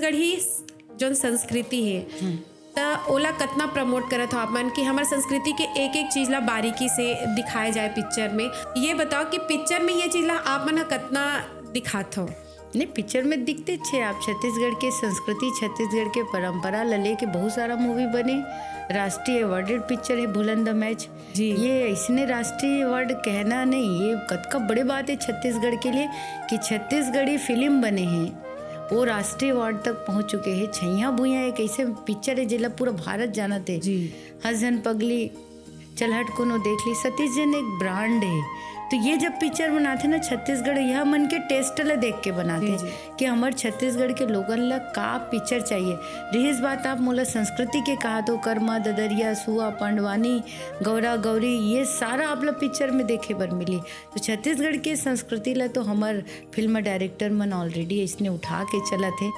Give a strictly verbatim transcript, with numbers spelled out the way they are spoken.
छत्तीसगढ़ी जोन संस्कृति हे, त ओला कतना प्रमोट करत हो आप मन कि हमर संस्कृति के एक एक चीज ला बारीकी से दिखाए जाए पिक्चर में? ये बताओ कि पिक्चर में ये चीज ला आप मन ह कतना दिखात हो? नहीं, पिक्चर में दिखते छे आप। छत्तीसगढ़ के संस्कृति, छत्तीसगढ़ के परंपरा ला लेके बहुत सारा मूवी बने, राष्ट्रीय अवार्डेड पिक्चर है भूलन द मैच। जी। ये इसने राष्ट्रीय अवार्ड कहना नहीं, ये कतका बड़े बात है छत्तीसगढ़ के लिए कि छत्तीसगढ़ी फिल्म बने हैं, वो राष्ट्रीय अवार्ड तक पहुंच चुके हैं। छैया भुइया एक ऐसे पिक्चर है जेला पूरा भारत जानत है। जी। हसन पगली, चल हट कोनो देख ली, सतीश जैन एक ब्रांड है। तो ये जब पिक्चर बनाते ना छत्तीसगढ़, यह मन के टेस्ट ला देख के बनाते जी, जी। कि हमर छत्तीसगढ़ के लोगन ला का पिक्चर चाहिए। रहीस बात आप मोला संस्कृति के कहा तो कर्मा, ददरिया, सुआ, पांडवानी, गौरा गौरी, ये सारा आप ला पिक्चर में देखे बर मिली। तो छत्तीसगढ़ के संस्कृति ला तो हमर फिल्म डायरेक्टर मन ऑलरेडी इसने उठा के चलत है।